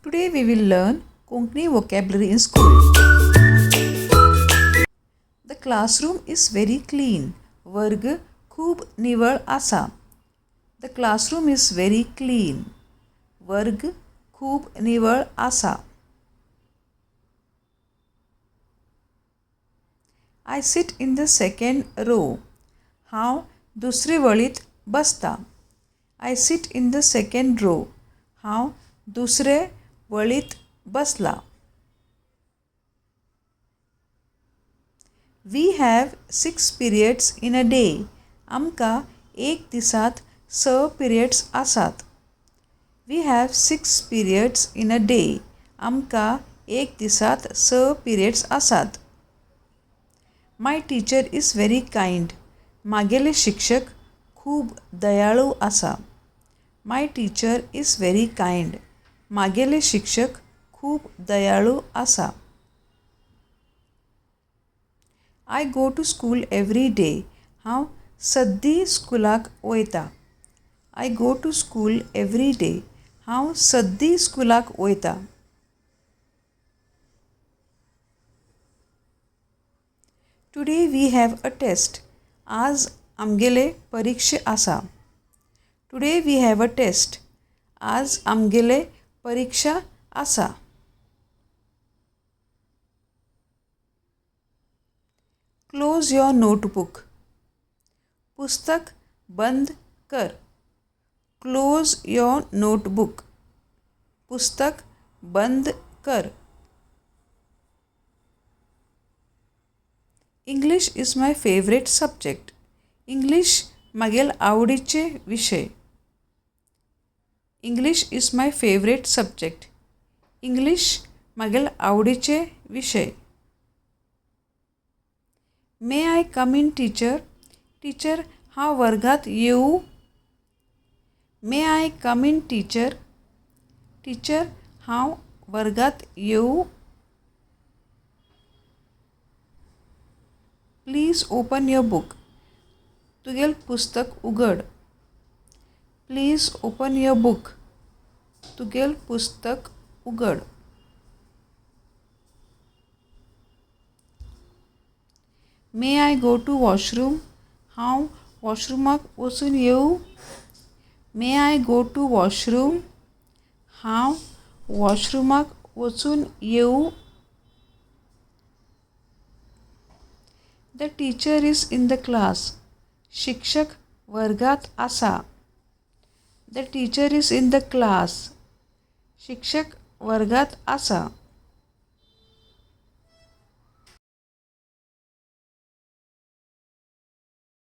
Today we will learn Konkani vocabulary in school. The classroom is very clean. वर्ग खूब निवळ आसा. The classroom is very clean. वर्ग खूब निवळ आसा. I sit in the second row. हांव दुसरे वळींत बसता. I sit in the second row. हांव दुसरे वळींत बसला. We have 6 periods in a day. आमकां एक दिसांत 6 पिरियड्स आसात. We have 6 periods in a day. आमकां एक दिसांत 6 पिरियड्स आसात. My teacher is very kind. मागेले शिक्षक खूब दयाळू आसा. My teacher is very kind. मागेले शिक्षक खूब दयाळू आसा. I go to school every day. हांव सद्दी स्कुलाक वयता. I go to school every day. हांव सद्दी स्कुलाक वयता. Today we have a test. आज आमगेले परीक्षा आसा. Today we have a test. आज आमगेले परीक्षा आसा. Close your notebook. पुस्तक बंद कर. Close your notebook. पुस्तक बंद कर. English is my favourite subject. English मागेल आवडीचे विशय. English is my favourite subject. English मागेल आवडीचे विशय. May I come in teacher? Teacher हांव वर्गांत येवं? May I come in teacher? Teacher हांव वर्गांत येवं? Please open your book. तुगेल पुस्तक उगड. Please open your book. तुगेल पुस्तक उगड. May I go to washroom? हांव वॉशरुमाक वचून येवं? May I go to washroom? हांव वॉशरुमाक वचून येवं? The teacher is in the class. शिक्षक वर्गांत आसा. The teacher is in the class. शिक्षक वर्गांत आसा.